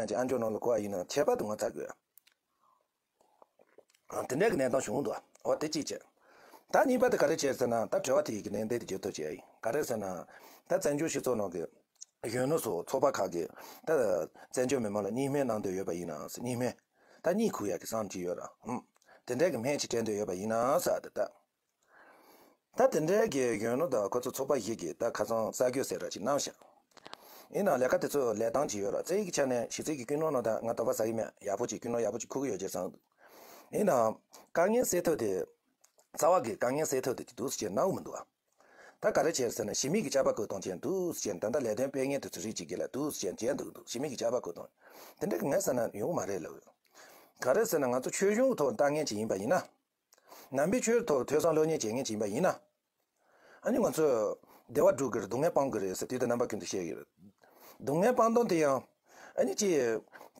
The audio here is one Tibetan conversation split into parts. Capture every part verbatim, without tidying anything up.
ཡང་ཅིག་ཨ་མཆོག་ནང་ལ་གོ་བ་ཡིན་ན་ཁྱད་པར་དུ་ངོ་ཚ་དགོས། དེ་འདྲའི་གི་གནས་སྟངས་བྱུང་འདུག་འོ་དེ་གཅིག་བྱས། ད་གཉིས་པ་དེ་ག་རེ་བྱས་ཟེར་ན། ད་དྲི་བ་དེ་ཡི་གི་ལན་དེ་དེ་བརྗོད་ཐུབ་བྱས་ཡིན། ག་རེ་ཟེར་ན། ད་བཙན་བྱོལ་སྤྱི་ཚོགས་ནང་གི་གཞོན་ནུ་ཚོ་ཚོགས་པ་ཁག་གིས་ད་བཙན་བྱོལ་མི་མང་ལ་གཉིས་སྨན་གནང་འདོད་ཡོད་པ་ཡིན་ན་ཟེར། གཉིས་སྨན། ད་གཉིད་ཁུག་ཡག་གི་བསམ་གྱི་ཡོད་ར། ཧུམ། དེ་འདྲའི་གི་སྨན་ཅིག་སྤྲད་འདོད་ཡོད་པ་ཡིན་ན་ཟེར། ད་ད། ད་དེ་འདྲའི་གི་གཞོན་ནུ་དང་ཁོ་ཚོ་ཚོགས་པ་ཞིག་གིས་ད་ཁ་སང་གསར་འགོད་ཟེར་ར་ཅིག་གནང་ཤག་ཡིན་ནའང་ལས་ཀ་དེ་ཚོ་ལས་སྟངས་ཅིག་ཡོད་ར། རྩ་ཡིག་གི་ཆ་ནས་གཞི་རྩའི་གི་ཀུན་སློང་ནང་ད་ང་དོགས་པ་ཟ་གི་མེད། ཡག་པོ་ཅིག་ཀུན་སློང་ཡག་པོ་ཅིག་འཁུར་གི་ཡོད་ཅེས་བསམ་འདུག་ཡིན་ནའང་དཀའ་ངལ་སེལ་ཐབས་དེ། རྩ་བ་གི་དཀའ་ངལ་སེལ་ཐབས་དེ་ཅིག་འདུག་སེ་ཅིག་གནང་གི་མི་འདུག་ཨ། ད་ག་རེ་བྱས་ཟེར་ན། ཞི་མི་གི་ཆར་པ་བཀོད་སྟངས་ཅན་འདུག་སེ་ཅིག་ད་ལྟ་ལས་དོན་སྤེལ་མཁན་དེ་ཚོ་རིགས་ཅིག་གིས་ལ་འདུག་སེ་ཅིག་བྱས་འདུག་འདུག་ཞི་མི་གི་ཆར་པ་བཀོད་སྟངས། དེ་འདྲ་གི་ངས་བསམ་ན་ཡོང་གི་མ་རེད་ལབ་ཡོད། ག་རེ་ཟེར་ན། ང་ཚོ་ཆོས་གཞུང་གི་ཐོག་ལྟ་མཁན་ཅིག་ཡིན་པ་ཡིན་ན། ནང་པའི་ཆོས་ཐོག་ཐོས་བསམ་སློབ་གཉེར་བྱེད་མཁན་ཅིག་ཡིན་པ་ཡིན་ན། ཨ་ནི་ང་ཚོས་བདེ་བ་སྒྲུབ་དགོས་རེད། སྡུག་བསྔལ་སྤང་དགོས་རེད་ཟེར་དུས་དེ་རྣམ་པ་ཀུན་ཏུ་བཤད་ཀྱི་རེད། སྡུག་བསྔལ་སྤང་སྟངས་དེ་ཡང་། ཨ་ནི་ཅི།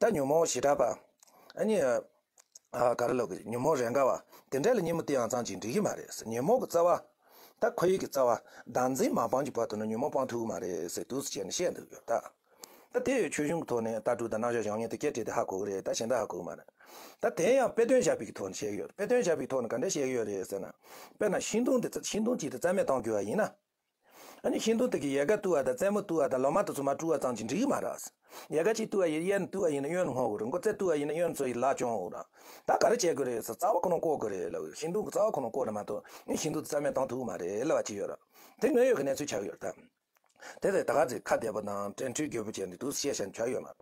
ད་ཉོན་མོངས་ཞེ་དྲག་པ། ཨ་ནི། ཨ། ག་རེ་ལབ་དགོས། ཉོན་མོངས་རེས་འགའ་བ། དེ་འདྲ་ལ་གཉིད་མོ་དེ་ཡང་ཙམ་ཅིག་འགྲིག་གི་མ་རེད། ཉོན་མོངས་ཀྱི་རྩ་བ། ད་ཁོར་ཡུག་གི་རྩ་བ། བདག་འཛིན་མ་སྤངས་ཀྱི་བར་དུ་ནི་ཉོན་མོངས་སྤང་ཐུབ་ཀྱི་མ་རེད་ཟེར་འདུག་སེ་བྱས་ནས་བཤད་འདུག་ཡོད་ད། ད་དེ་ཆོས་གཞུང་གི་ཐོག་ནས་ལྟ་གྲུབ་དང་རྣམ་གཞག་སྦྱང་མཁན་དེ་སྐད་བྲིས་ཏེ་ཧ་གོ་གི་རེད། ད་གཞན་དག་ཧ་གོ་གི་མ་རེད། ད་དེ་ཡང་དཔེ་སྟོན་བཞག་པའི་གི་ཐོག་ནས་བཤད་ཡོད། དཔེ་སྟོན་བཞག་པའི་ཐོག་ནས་ག་འདྲ་བཤད་ཀྱི་ཡོད་རེད་ཟེར་ན། དཔེར་ན་ཤིང་སྡོང་དེ་ཤིང་སྡོང་གཅིག་དེ་རྩ་མེད་གཏོང་དགོས་པ་ཡིན་ན། ཨ་ནི་ཤིང་སྡོང་དེ་གི་ཡལ་ག་གཏུབ་པ་དང་རྩེ་མོ་གཏུབ་པ་དང་ལོ་མ་དེ་ཚོ་མར་བཀྲུ་བ་ཙམ་གྱིས་འགྲིག་གི་མ་རེད། ཡལ་ག་གཅིག་གཏུབ་པ་ཡིན། གཡོན་གཏུབ་པ་ཡིན་ན་གཡོན་སྔོ་དགོས་རེད། མགོ་རྩེ་གཏུབ་པ་ཡིན་ན་གཡོན་ཚོ་ཡི་ལ་གྱོང་འོང་ར། ད་ག་རེ་བྱེད་དགོས་རེད་ཟེར། རྩ་བ་ཁོ་ན་བཀོག་དགོས་རེད་ལབ། ཤིང་སྡོང་གི་རྩ་བ་ཁོ་ན་བཀོག་ན་མ་གཏོགས་ནི་ཤིང་སྡོང་དེ་རྩ་མེད་གཏོང་ཐུབ་ཀྱི་མ་རེད་ལབ་པ་ཅིག་ཡོད་ར། དེ་དངོས་ཡོད་ཀྱི་གནས་ཚུལ་ཆགས་ཡོད་རེད་ད། དེ་ལས་ད་ག་ཚོད་ཁ་བདེ་པོ་དང་དྲན་འཕྲུལ་རྒྱས་པོ་བྱས་ནས་འདུག་བཤད་བཞག་ཆོག་ཡོད་མ་རེད།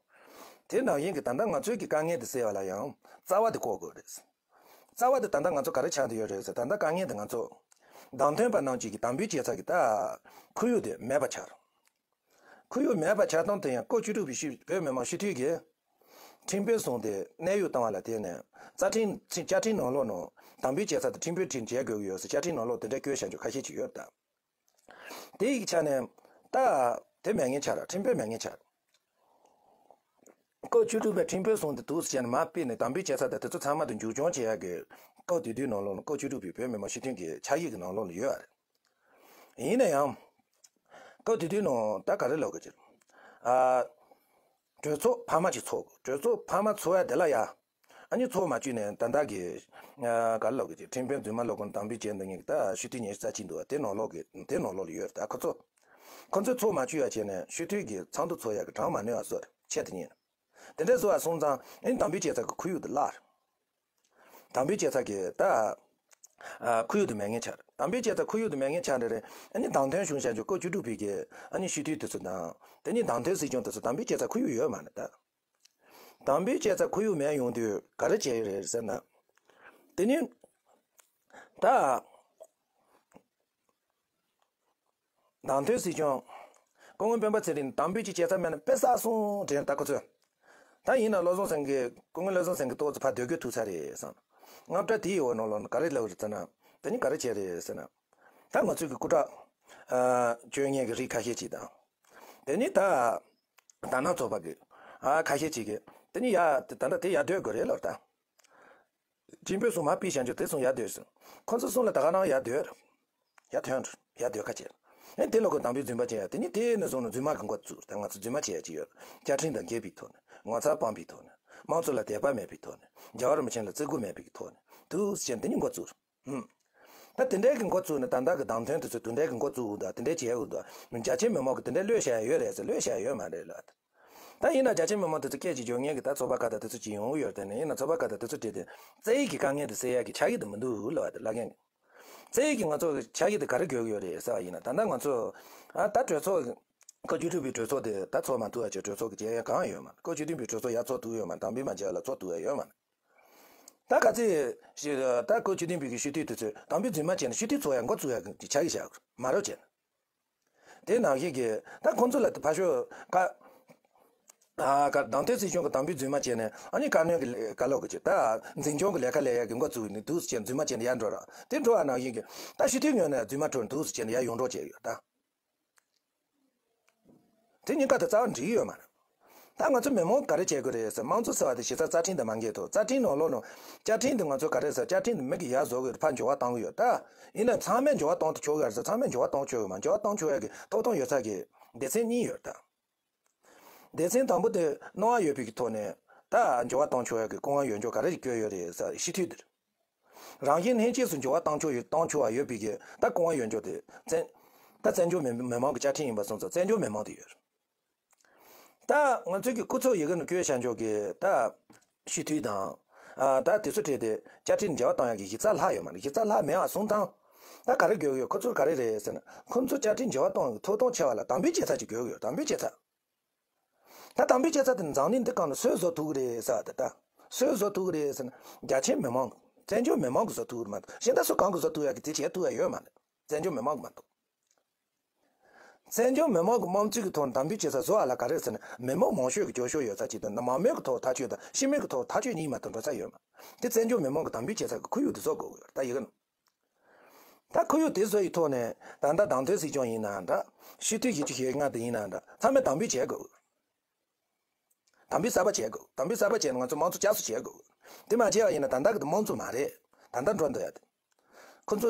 དེ་ནང་བཞིན་གྱི་ད་ལྟ་ང་ཚོའི་གི་དཀའ་ངལ་དེ་སེལ་བ་ལ་ཡང་རྩ་བ་དེ་བཀོག་དགོས་རེད། རྩ་བ་དེ་ད་ལྟ་ང་ཚོ་ག་རེ་ཆགས་བསྡད་ཡོད་རེད་ཟེར། ད་ལྟ་དཀའ་ངལ་དེ་ང་ཚོ་བདམས་ཐོན་པ་རྣམས་ཀྱིས་གི་དམ་འབུལ་བྱེད་ས་གི་ད་ཁོར་ཡུག་དེ་མེད་པ་ཆགས། ཁོར་ཡུག་མེད་པ་ཆགས་སྟངས་དེ་ཡང་སྐབས་བཅུ་དྲུག་པའི་ཤི་བོད་མི་མང་སྤྱི་འཐུས་ཀྱིས་ཁྲིམས་དཔོན་བཟུང་སྟེ་གནས་དབྱུང་བཏང་བ་ལ་བརྟེན་ནས་རྩ་ཁྲིམས་བཅའ་ཁྲིམས་ནང་ལོགས་ནང་དམ་འབུལ་བྱེད་ས་དེ་ཁྲིམས་དཔོན་ཁྲིམས་བྱེད་དགོས་ཀྱི་ཡོད་ཟེར་བཅའ་ཁྲིམས་ནང་ལོགས་དེ་འདྲ་བཀོད་བཞག་རྒྱུ་ཁ་ཤས་ཅིག་ཡོད་ད། དེ་ཡི་ཆ་ནས་ད་དེ་མེད་མཁན་ཆགས་ར། ཁྲིམས་དཔོན་མེད་མཁན་ཆགས་ར། སྐབས་བཅུ་དྲུག་པའི་ཁྲིམས་དཔོན་བཟུང་སྟེ་འདུག་སེ་བྱས་ནས་མར་ཕུད་ནས་དམ་འབུལ་བྱེད་ས་དང་དེ་ཚོ་ཚང་མ་དེ་མཇུག་སྐྱོང་བྱེད་ཡག་གི་སྐབས་དེ་དུས་ནང་ལོགས་ལ་སྐབས་བཅུ་དྲུག་པའི་བོད་མི་མང་སྤྱི་འཐུས་ཀྱི་ཕྱག་ཡིག་གི་ནང་ལོགས་ལ་ཡོད་རེད། ཡིན་ན་ཡང་། སྐབས་དེ་དུས་ནང་ད་ག་རེ་ལབ་དགོས་ཀྱི་རེད། ཨ། གྲོས་ཚོགས་འཕར་མ་ཅིག་ཚོགས་དགོས། གྲོས་ཚོགས་འཕར་མ་ཚོགས་ཡ་དེ་ལ་ཡ། ཨ་ནི་ཚོགས་མ་བཅུག་ནས་ད་ལྟ་གི། ཨ། ག་རེ་ལབ་དགོས་ཀྱི། ཁྲིམས་དཔོན་རྫུན་མ་ལབ་དགོས་ནས་དམ་འབུལ་བྱས་འདུག་མཁན་གྱི་ད་སྤྱི་འཐུས་ཉི་ཤུ་རྩ་གཅིག་འདུག་བ། དེ་ནང་ལོགས་ཀྱི་དེ་ནང་ལོགས་ལ་ཡོད་རེད་ད་ཁོ་ཚོ། ཁོ་ཚོས་ཚོགས་མ་བཅུག་ཡ་བྱས་ནས་སྤྱི་འཐུས་ཀྱི་ཚོགས་འདུ་ཚོགས་ཡ་གི་གྲངས་མ་ནོར་བ་བཟོས་རེད། ཆེད་དུ་གཉེར། དེ་འདྲ་བཟོ་བ་སོང་ཙང་ཨ་ནི་དམ་འབུལ་བྱེད་ས་གི་ཁོར་ཡུག་དེ་བརླག་རེད། དམ་འབུལ་བྱེད་ས་གི་ད། ཨ། ཁོར་ཡུག་དེ་མེད་མཁན་ཆགས་རེད། དམ་འབུལ་བྱེད་ས་ཁོར་ཡུག་དེ་མེད་མཁན་ཆགས་རེད་རེད། ཨ་ནི་བདམས་ཐོན་བྱུང་བཞག་རྒྱུ་སྐབས་བཅུ་དྲུག་པའི་གི་ཨ་ནི་སྤྱི་འཐུས་དེ་ཚོ་དང་། དེ་ནི་བདམས་ཐོན་སྲིད་སྐྱོང་དེ་ཚོ་དམ་འབུལ་བྱེད་ས་ཁོར་ཡུག་ཡོད་མ་རེད་ད། དམ་འབུལ་བྱེད་ས་ཁོར་ཡུག་མེད་ཡོང་དུས་ག་རེ་བྱས་ཡོད་རེད་ཟེར་ན། དེ་ནི། ད། བདམས་ཐོན་སྲིད་སྐྱོང་། སྐུ་ངོ་སྤེན་པ་ཚེ་རིང་དམ་འབུལ་ཅིག་བྱེད་ས་མེད་ན་དཔེ་བསགས་སོང་དྲན་ད་ཁོ་ཚོས། ད་ཡིན་ན་བློ་བཟང་སེང་གེ། སྐུ་ངོ་བློ་བཟང་སེང་གེ་ཏོག་ཙམ་ཕར་སྡོད་དགོས་ཐུག་ཚར་རེད་བསམ། དངངས་སྐྲག་དེའི་འོག་ནང་ལོགས་ན་ག་རེ་ལབ་རེད་ཟེར་ན། དེ་ནི་ག་རེ་བྱས་རེད་ཟེར་ན། ད་ང་ཚོའི་གི་སྐུ་དྲག་ཨ། བཅོ་ལྔའི་གི་རིགས་ཁ་ཤས་ཅིག་དང་། དེ་ནི་ད། དར་ནག་ཚོགས་པ་གི། ཨ། ཁ་ཤས་ཅིག་གི། དེ་ནི་ཡ། ད་ལྟ་དེ་ཡར་སྡོད་དགོས་རེད་ལབ་ད། ཁྲིམས་དཔོན་གསུམ་མར་ཕུད་བཞག་རྒྱུ་དེ་གསུམ་ཡར་སྡོད་ཟེར། ཁོ་ཚོ་གསུམ་ལ་ད་ག་རང་ཡར་སྡོད། ཡར་ཐོན། ཡར་སྡོད་ཁ་བྱེད། ཨེ་དེ་ལོ་གོ་དམ་པའི་རྫུན་མ་བྱེད་ཡ་དེ་ནི་དེ་ནས་བཟུང་ནས་རྫུན་མ་གི་འགོ་བཙུགས། ད་ང་ཚོ་རྫུན་མ་བྱེད་ཡ་ཅིག་ཡོད། བཅའ་ཁྲིམས་དང་འགལ་བའི་ཐོག་ནས། ངོ་ཚ་སྤངས་པའི་ཐོག་ནས། དམངས་གཙོ་ལ་དད་པ་མེད་པའི་ཐོག་ནས། རྒྱལ་བ་རིན་པོ་ཆེ་ལ་བརྩི་བཀུར་མེད་པའི་ཐོག་ནས། འདུག་སེ་བྱས་ནས་དེ་ནི་འགོ་བཙུགས། ཧུམ། ད་དེ་འདྲའི་གི་འགོ་བཙུགས་ནས་ད་ལྟ་གི་བདམས་ཐོན་དེ་ཚོས་དེ་འདྲའི་གི་འགོ་བཙུགས་འདུག་དེ་འདྲའི་བྱས་འདུག་རྒྱ་ཆེ་མི་མང་གི་དེ་འདྲའི་གློད་བཞག་ཡ་ཡོད་རེད་ཟེར། གློད་བཞག་ཡ་ཡོད་མ་རེད་ལབ། ད་ཡིན་ན་རྒྱ་ཆེ་མི་མང་དེ་ཚོ་སྐད་ཅིག་བརྗོད་མཁན་གི་ད་ཚོགས་པ་ཁག་དང་དེ་ཚོ་ཅིག་ཡོང་གི་ཡོད་རེད། དེ་ནས་ཡིན་ན་ཚོགས་པ་ཁག་དང་དེ་ཚོ་བྲིས་ཏེ་རྩ་ཡིག་གི་དཀའ་ངལ་དེ་སེལ་ཡ་གི་ཕྱག་ཡིག་དེ་མི་འདུག་ལབ་པ་དེ་ལབ་མཁན་གི། རྩ་ཡིག་གི་ང་ཚོ་ཕྱག་ཡིག་དེ་ག་རེ་དགོས་ཀྱི་ཡོད་རེད་ཟེར་བ་ཡིན་ན། ད་ལྟ་ང་ཚོ་ཨ་ད་གྲོས་ཚོགས་སྐབས་བཅུ་དྲུག་པའི་གྲོས་ཚོགས་དེ་ད་ཚོགས་མ་ཐུབ་པ་བྱས། གྲོས་ཚོགས་ཀྱི་བྱེད་ཡ་གང་ཡོད་མ་རེད། སྐབས་བཅུ་བདུན་པའི་གྲོས་ཚོགས་ཡར་ཚོགས་ཐུབ་ཡོད་མ་རེད། དམ་འབུལ་མ་བྱས་པ་ལ་ཚོགས་ཐུབ་ཡ་ཡོད་མ་རེད། ད་ག་ཚོད་ཞིག་ད་སྐབས་བཅུ་བདུན་པའི་གི་སྤྱི་འཐུས་དེ་ཚོས་དམ་འབུལ་རྫུན་མ་བྱས་ནས་སྤྱི་འཐུས་ཚོགས་ཡ་འགོ་བཙུགས་ཡ་གི་ཕྱག་ཡིག་བཞག་མ་རོགས་བྱས་ན། དེ་ནང་བཞིན་གྱི་ད་ཁོང་ཚོ་ལ་ཕར་ཞོག་ཀ་ཨ་ཀ་བདམས་ཐོན་སྲིད་སྐྱོང་གི་དམ་འབུལ་རྫུན་མ་བྱས་ནས། ཨ་ནི་བཀའ་བློན་གྱི་ལས་ཀ་ལོག་གི་ཅིག་ད་འཛིན་སྐྱོང་གི་ལས་ཀ་ལས་ཡ་གི་འགོ་བཙུགས་ནས་འདུག་སེ་བྱས་རྫུན་མ་བྱས་ནས་ཡར་འགྲོ་ར། དེ་འགྲོ་བ་ནང་བཞིན་གྱི་ད་སྤྱི་འཐུས་ངོས་ནས་རྫུན་མ་འགྲོ་འདུག་སེ་བྱས་ནས་ཡར་ཡོང་འགྲོ་བྱས་ཡོད་ད། དེ་གཉིས་ཀ་དེ་རྩ་བ་འགྲིག་གི་ཡོད་མ་རེད། ད་ང་ཚོ་མི་མང་ག་རེ་བྱེད་དགོས་རེད་ཟེར། དམངས་གཙོ་ཟེར་བ་དེ་གཞི་རྩ་རྩ་ཁྲིམས་དང་མ་འགལ་ཐོག་རྩ་ཁྲིམས་ནང་ལོགས་ནང་བཅའ་ཁྲིམས་དེ་ང་ཚོ་ག་རེ་ཟེར། བཅའ་ཁྲིམས་དེ་མི་གིས་ཡར་བཟོ་གི་ཡོད། ཕར་འགྱུར་བ་གཏོང་གི་ཡོད་ད། ཡིན་ན་ཚང་མས་འགྱུར་བ་གཏོང་ཐུབ་ཆོག་གི་རེད་ཟེར། ཚང་མས་འགྱུར་བ་གཏོང་ཆོག་གི་མ། འགྱུར་བ་གཏོང་ཆོག་ཡ་གི་ཐོབ་ཐང་ཡོད་ས་གི་སྡེ་ཚན་གཉིས་ཡོད་ད། སྡེ་ཚན་དང་པོ་དེ་སྣང་བ་ཡོད་པའི་གི་ཐོག་ནས་ད་འགྱུར་བ་གཏོང་ཆོག་ཡ་གི་སྐུ་དབང་ཡོད་འཇོག་ག་རེ་ཞིག་བཀོད་ཡོད་རེད་ཟེར། སྤྱི་འཐུས་དེར་རང་བཞིན་ལྷན་སྐྱེས་སུ་འགྱུར་བ་གཏོང་ཆོག་ཡོད། གཏོང་ཆོག་པ་ཡོད་པའི་གི་ད་སྐུ་དབང་ཡོད་འཇོག་དེ་བཙན་ད་བཙན་བྱོལ་མི་མི་མང་གི་བཅའ་ཁྲིམས་ཡིན་པ་སོང་ཙང་བཙན་བྱོལ་མི་མང་དེ་ཡོད་རེད། ད་ང་ཚོའི་གི་སྐུ་ཚབ་ཡི་གེ་ནང་བཀོད་བཞག་འཇོག་གི་ད་སྤྱི་འཐུས་དང་། ཨ་ད་དེ་ཚོ་སྤྲད་དེ་བཅའ་ཁྲིམས་འགྱུར་བ་གཏོང་ཡག་གི་གཞི་རྩ་ལྷག་ཡོད་མ་རེད། གཞི་རྩ་ལྷག་མེད་པ་སོང་ཙང་། ད་ག་རེ་དགོས་ཀྱི་ཡོད། ཁོ་ཚོར་ག་རེ་རེད་ཟེར་ན། ཁོ་ཚོ་བཅའ་ཁྲིམས་འགྱུར་བ་གཏོང་གི་ཐོབ་ཐང་ཆེ་བ་ལ་དམ་འབུལ་བྱེད་ས་ཅིག་དགོས་ཀྱི་ཡོད། དམ་འབུལ་བྱེད་ས། ད་དམ་འབུལ་བྱེད་ས་དེ་འཛམ་གླིང་འདི་སྒང་ལ་སུས་བཟོ་ཐུབ་ཀྱི་རེད་ཟེར་བ་དེ། ད་སུས་བཟོ་ཐུབ་ཀྱི་རེད་ཟེར་ན། རྒྱ་ཆེ་མི་མང་གི། བཙན་བྱོལ་མི་མང་གིས་བཟོ་ཐུབ་ཀྱི་མ་གཏོགས་གཞན་དག་སུ་གང་གིས་བཟོ་ཐུབ་ཡག་གི་དེ་བྱེད་ཐུབ་ཡག་ཡོད་མ་རེད། བཙན་བྱོལ་མི་མང་གིས་མ་གཏོགས། བཙན་བྱོལ་མི་མང་གི་དམངས་གཙོའི་གི་ཐོག་ནས་དམ་འབུལ་བྱེད་ས་བཟོ་བ་ལ་ག་རེ་ཟེར་ན། མི་མང་མང་ཤོས་ཀྱི་སྐྱོན་ཤོར་ཡོད་ས་ཅིག་དང་། མང་མོས་ཀྱི་ཐོག་ཐག་གཅོད་དང་ཕྱི་མོས་ཀྱི་ཐོག་ཐག་གཅོད་གཉིས་མ་གཏོགས་འགྲོ་ས་ཡོད་མ་རེད། དེ་བཙན་བྱོལ་མི་མང་གིས་དམ་འབུལ་བྱེད་ས་གི་ཁོར་ཡུག་དེ་བཟོ་དགོས་ཀྱི་ཡོད་རེད། ད་ཡི་གེ་ནང་ད་ཁོར་ཡུག་དེ་བཟོ་ཡི་ཐོག་ནས་ད་ལྟ་བདམས་ཐོན་སྲིད་སྐྱོང་ཡིན་ན་འདྲ། སྤྱི་འཐུས་བཞི་བཅུ་ཞེ་ལྔ་དེ་ཡིན་ན་འདྲ། ཚང་མས་དམ་འབུལ་བྱེད་དགོས། དམ་འབུལ་གསར་པ་བྱེད་དགོས། དམ་འབུལ་གསར་པ་བྱས་ན་ང་ཚོ་དམངས་གཙོ་བསྐྱར་གསོ་བྱེད་དགོས། དེ་མ་བྱས་པ་ཡིན་ན་ད་ལྟ་གི་དེ་དམངས་གཙོ་མ་རེད། ད་ལྟ་འགྲོ་འདོད་ཡ་དེ། ཁོ་ཚོ་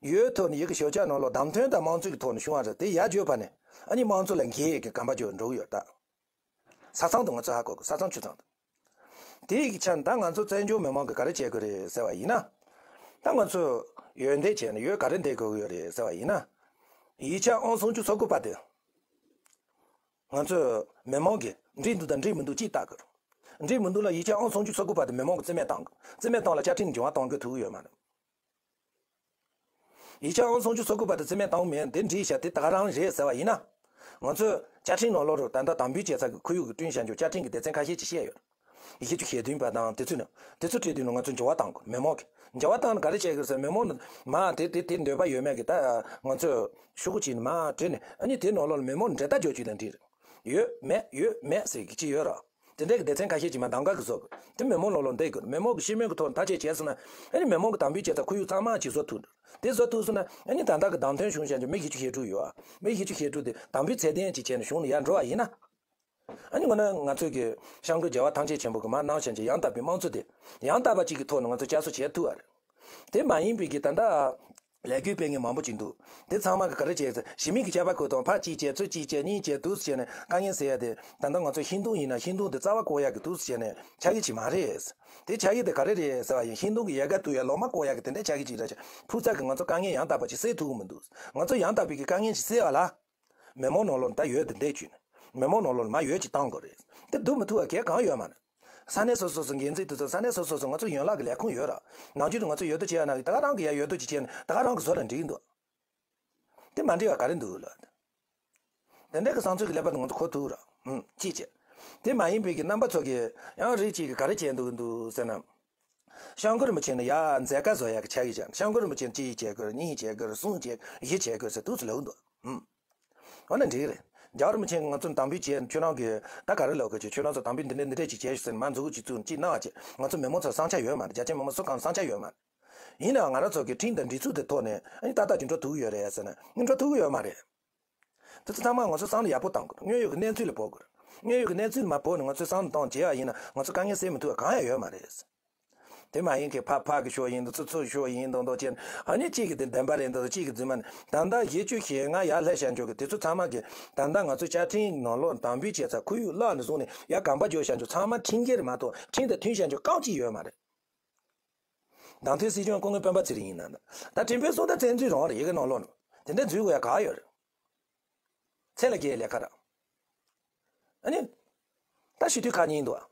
ཡོད་ཐོག་ནས་ཡི་གེ་ཞིབ་ཆ་ནང་ལོགས་བདམས་ཐོན་དང་དམངས་གཙོ་གི་ཐོག་ནས་བྱུང་བ་རེད། དེ་ཡར་བརྗོད་པ་ནས་ཨ་ནི་དམངས་གཙོ་ལ་འགལ་ཡས་ཀྱི་གོམ་པ་རྒྱག་འགྲོ་གི་ཡོད་ད། ས་མཚམས་དེ་ང་ཚོས་ཧ་གོ་དགོས། ས་མཚམས་ཆུ་མཚམས་དེ། དེའི་གི་ཆ་ནས་ད་ང་ཚོ་བཙན་བྱོལ་མི་མང་གིས་ག་རེ་བྱེད་དགོས་རེད་ཟེར་བ་ཡིན་ན། ད་ང་ཚོས་འོས་འདེམས་བྱས་ནས་འོས་ག་རེ་འདེམས་དགོས་ཀྱི་ཡོད་རེད་ཟེར་བ་ཡིན་ན། ཡིག་ཆ་ཨང་སུམ་ཅུ་སོ་དགུ་པ་དེ། ང་ཚོས་མི་མང་གིས་འགྲིག་འདུག་དང་འགྲིག་མི་འདུག་ཅིག་བལྟ་དགོས། འགྲིག་མི་འདུག་ལ་ཡིག་ཆ་ཨང་སུམ་ཅུ་སོ་དགུ་པ་དེ་མི་མང་གིས་རྩིས་མེད་བཏང་དགོས། རྩིས་མེད་བཏང་ལ་བཅའ་ཁྲིམས་འགྱུར་བ་གཏོང་དགོས་ཐུབ་ཀྱི་ཡོད་མ་རེད། ཡིག་ཆ་ཨང་སུམ་ཅུ་སོ་དགུ་པ་དེ་རྩིས་མེད་བཏང་མེད། འདི་འགྲིག་ཤག་དེ་ད་ག་རང་རེད་ཟེར་བ་ཡིན་ན། ང་ཚོས་བཅའ་ཁྲིམས་ནང་ལོགས་རུ་ད་ལྟ་དམ་འབུལ་བྱེད་ས་གི་ཁོར་ཡུག་གི་བསྐྲུན་བྱ་རྒྱུ་བཅའ་ཁྲིམས་ཀྱི་སྡེ་ཚན་ཁ་ཤས་ཅིག་བཤད་ཡོད། བཞི་བཅུ་ཞེ་བདུན་པ་དང་དེ་ཚོ་ནི། དེ་ཚོ་བྲིས་དུས་ནི་ང་ཚོ་འགྱུར་བ་བཏང་དགོས། མི་མང་གིས་འགྱུར་བ་བཏང་ནས་ག་རེ་བྱེད་དགོས་ཟེར། མི་མང་ནི་མ་དེ་དེ་དེ་འདོད་པ་ཡོད་མེད་ཀྱི་ད་ང་ཚོས་ཤོག་གུ་ཅིག་ནི་མ་བྲིས་ནས་ཨ་ནི་དེ་ནང་ལོགས་ལ་མི་མང་ནི་འབྲེལ་ཐག་གཅོད་ཅིག་དང་འགྲིག་རེད། ཡོད་མེད་ཡོད་མེད་ཟེར་གྱི་ཅིག་ཡོད་ར། དེ་འདྲའི་གི་སྡེ་ཚན་ཁ་ཤས་ཅིག་མ་གདམ་ག་གི་བཟོ་དགོས། དེ་མི་མང་ནང་ལོགས་འདེད་དགོས། མི་མང་གི་ཤེས་མོས་ཀྱི་ཐོག་ནས་ཐག་གཅོད་བྱས་སོང་ན་ཨ་ནི་མི་མང་གི་དམ་འབུལ་བྱེད་ས་ཁོར་ཡུག་གཙང་མ་ཅིག་བཟོ་ཐུབ་འདུག་དེ་བཟོ་ཐུབ་སོང་ན་ཨ་ནི་ད་ལྟ་གི་བདམས་ཐོན་བྱུང་བཞག་རྒྱུ་མི་བཞི་བཅུ་ཞེ་དྲུག་ཡོད་ཨ། མི་བཞི་བཅུ་ཞེ་དྲུག་དེ་དམ་འབུལ་ཚད་ལྡན་ཅིག་བྱས་ནས་གཞུང་ལ་ཡར་འགྲོ་བ་ཡིན་ན། ཨ་ནི་འོ་ན་ང་ཚོས་ཀྱི་སྐྱབས་མགོན་རྒྱལ་བ་ཐམས་ཅད་མཁྱེན་པ་གི་མར་གནང་བཞག་རྒྱུ་ཡང་དག་པའི་དམངས་གཙོ་དེ་ཡང་དག་པ་ཅིག་གི་ཐོག་ནས་ང་ཚོ་བསྐྱར་གསོ་བྱེད་ཐུབ་པ་རེད། དེ་མ་ཡིན་པའི་གི་ད་ལྟ་ལས་འགུལ་སྤེལ་མཁན་མང་པོ་ཅིག་འདུག་དེ་ཚང་མ་གི་ག་རེ་བྱས་ཟེར། ཞི་མི་གི་ཆད་པ་བཀོད་དང་། ཕར་གཅིག་བྱས་ཚུར་གཅིག་བྱས་གཉིས་བྱས་འདུག་སེ་བྱས་ནས་དཀའ་ངལ་སེལ་ཡ་དེ། ད་ལྟ་ང་ཚོ་ཤིང་སྡོང་ཡིན་ན་ཤིང་སྡོང་དེ་རྩ་བ་བཀོག་ཡག་གི་འདུག་སེ་བྱས་ནས་ཆ་གི་ཅིག་མ་རེད། དེ་ཆ་གི་དེ་ག་རེ་རེད་ཟེར་བ་ཡིན། ཤིང་སྡོང་གི་ཡལ་ག་བཏུ་ཡ་ལོ་མ་བཀོག་ཡག་གི་དེ་འདྲའི་ཆ་གི་ཅིག་རེད་ཤག་ཕུགས་རྩ་གི་ང་ཚོ་དཀའ་ངལ་ཡང་དག་པ་ཅིག་སེལ་ཐུབ་ཀྱི་མི་འདུག་ང་ཚོ་ཡང་དག་པའི་གི་དཀའ་ངལ་ཅིག་སེལ་བ་ལ། མི་མང་ནང་ལོགས་ད་འོས་དེ་འདེད་བཅུག་ནས། མི་མང་ནང་ལོགས་མར་འོས་ཅིག་བཏང་དགོས་རེད། དེ་བསྡུ་མི་ཐུབ་པ་གལ་གང་ཡོད་མ་རེད། ས་གནས་སོ་སོ་སོ་འགན་འཛིན་དེ་ཚོ་ས་གནས་སོ་སོ་སོ་ང་ཚོ་ཡན་ལག་གི་ལས་ཁུངས་ཡོད་ར། ནང་ཆོས་དུ་ང་ཚོ་འོས་བསྡུ་བྱེད་ཡ་ན་གི་ད་ག་རང་གི་ཡ་འོས་བསྡུ་ཅིག་བྱས་ནས་ད་ག་རང་གི་བཟོ་ལ་འགྲིག་གི་འདུག་དེ་མ་འགྲིག་པ་ག་རེ་འདུག་ལ། དེ་འདྲ་གི་བསམ་ཚུལ་གི་ཀླད་པ་དེ་ང་ཚོ་གོ་ཐུབ་ར། ཧུམ། ཅིག་བྱས། དེ་མ་ཡིན་པའི་གི་རྣམ་པ་ཚོ་གི་ཡང་རིགས་གཅིག་གི་ག་རེ་བྱས་འདུག་འདུག་ཟེར་ན། སྐྱབས་མགོན་རིན་པོ་ཆེ་ནི་ཡ་མཛད་དཀའ་བཟོ་ཡ་གི་ཆ་གི་ཅང་། སྐྱབས་མགོན་རིན་པོ་ཆེ་གཅིག་བྱེད་དགོས། གཉིས་བྱེད་དགོས། གསུམ་བྱེད། བཞི་བྱེད་དགོས་ཟེར་འདུག་ཟེར་ལབ་འདུག་ཧུམ། འོ་ན་འགྲིག་རེད། རྒྱལ་བ་རིན་པོ་ཆེ་ང་ཚོ་དམ་འབུལ་བྱས། ཁྱོད་རང་གིས་ད་ག་རེ་ལབ་དགོས་ཀྱི། ཁྱོད་རང་ཚོ་དམ་འབུལ་འདི་འདྲ་འདི་འདྲ་ཅིག་བྱས་ཤོག་ཟེར་ནས་མར་མཛུབ་གུ་ཅིག་བཙུགས་ནས་ཅིག་གནང་བ་བྱས། ང་ཚོ་མི་མང་ཚོ་བསམ་འཆར་ཡོད་མ་རེད། རྒྱ་ཆེ་མི་མང་སུ་གང་བསམ་འཆར་ཡོད་མ་རེད། ཡིན་ནའང་ང་རང་ཚོ་གི་ཁྲིམས་དང་སྒྲིག་འཛུགས་དེ་ཐོག་ནས་ཨ་ནི་ཏག་ཏག་ཅིག་འགྲོ་ཐུབ་ཀྱི་ཡོད་རེད་ཟེར་ན་ཨ་ནི་འགྲོ་ཐུབ་ཀྱི་ཡོད་མ་རེད། དེ་ཚོ་ཚང་མ་ང་ཚོ་བསམ་བློ་ཡག་པོ་བཏང་དགོས། དངོས་ཡོད་ཀྱི་གནས་ཚུལ་ལ་འབབ་དགོས། དངོས་ཡོད་ཀྱི་གནས་ཚུལ་མ་བབས་ནས་ང་ཚོས་བསམ་བློ་བཏང་བྱས་པ་ཡིན་ན་ང་ཚོ་དཀའ་ངལ་སེལ་མི་ཐུབ་པ་གང་ཡང་ཡོད་མ་རེད། དེ་མ་ཡིན་གྱི་ཕར་ཕར་གྱི་ཕྱོགས་ཡིན་དང་ཚུར་ཚུར་ཕྱོགས་ཡིན་དང་དང་བྱས་ནས་ཨ་ནི་གཅིག་གི་དེ་བདེན་པ་རེད་དང་གཅིག་གི་རྫུན་མ་རེད། ད་ལྟ་བཞི་བཅུ་ཞེ་ལྔ་ཡར་སླེབས་བཞག་འཇོག་གི་དེ་ཚོ་ཚང་མ་གི་ད་ལྟ་ང་ཚོ་བཅའ་ཁྲིམས་ནང་ལོགས་དམ་འབུལ་བྱེད་ས་ཁོར་ཡུག་བརླག་ནས་བཟུང་ནས་ཡར་གོམ་པ་རྒྱག་བཞག་འཇོག་ཚང་མ་ཁྲིམས་འགལ་རེད་མ་གཏོགས་ཁྲིམས་དང་མཐུན་བཞག་འཇོག་རྐང་གཅིག་ཡོད་མ་རེད། བདམས་ཐོན་སྲིད་སྐྱོང་སྐུ་ངོ་སྤེན་པ་ཚེ་རིང་ཡིན་ན་ད་ཁྲིམས་དཔོན་སུ་འདྲ་བཙན་འཛུལ་རང་རེད། ཡི་གེ་ནང་ལོགས་ནས་དེ་འདྲ་འཛུལ་དགོས་ཡ་ག་ཡོད་རེད། ཚེ་ལ་རྒྱའི་ལས་ཀ་ར། ཨ་ནི། ད་སྤྱི་འཐུས་ཁག་གཉིས་འདུག་ཨ།